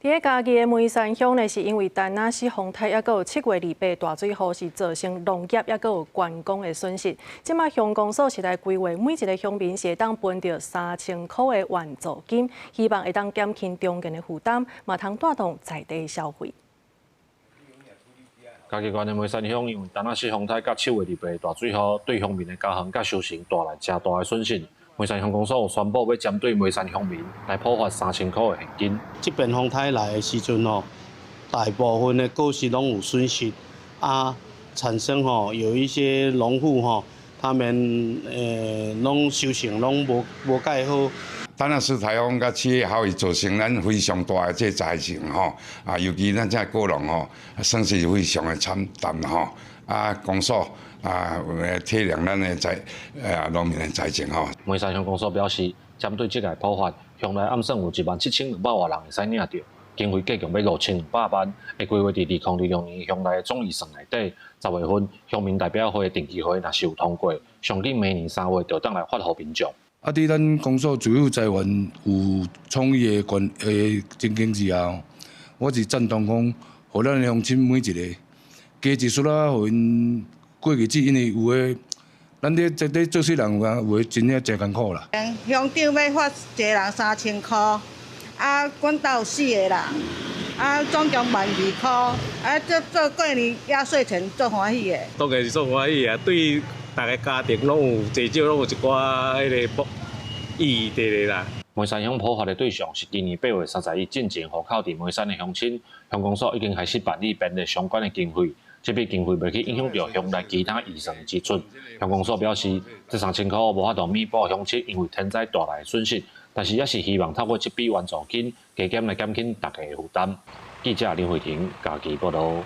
佇嘉義的梅山鄉呢，是因為田納西風颱，抑閣有7月28大水雨，是造成農業抑閣有觀光的損失。這馬鄉公所是來規劃每一个鄉民是會當分著3000箍的援助金，希望會當減輕中間的負擔，嘛通帶動在地消費。嘉義縣的梅山鄉因為田納西風颱佮7月28大水雨，對鄉民的家園佮收成帶來誠大的損失。梅山鄉公所宣布欲針對梅山鄉民來普發三千箍的現金。這邊風颱來的時陣吼，大部分的果實攏有損失，啊，產生吼有一些農戶吼，他們攏收成攏無無蓋好。田納西颱風佮7月豪雨造成咱非常大的這災情吼，啊，尤其咱這果農吼，損失非常的慘重吼，啊，公所啊，體諒咱的災農民的災情吼。梅山鄉公所表示，針對這個普發，鄉內暗算有17,200外人會使領著，經費計共欲5200萬，會規劃佇2026年鄉內的總預算內底。10月份鄉民代表會定期會若是有通過，上緊明年3月就當來發予民眾。啊！佇咱公所自有財源有充裕的關的情形之下，我是贊同講，予咱鄉親每一个加一絲仔，予𪜶過日子，因為有的咱咧這咧做事人有影有的真正誠艱苦啦。鄉長欲發一个人三千箍，啊，阮兜有四個人，啊，總共12,000箍，啊，這做過年壓歲錢足歡喜的。當然是足歡喜啊！對逐个家庭攏有至少攏有一寡彼个意義佇咧啦。梅山鄉普發的對象是今年8月31進前戶口佇梅山的鄉親，鄉公所已經開始辦理編列相關的經費，這筆經費袂去影響著鄉內其他預算的支出。鄉公所表示，這三千箍無法度彌補鄉親因為天災帶來的損失，但是也是希望透過這筆援助金，加減來減輕大家的負擔。記者林慧婷嘉義報導。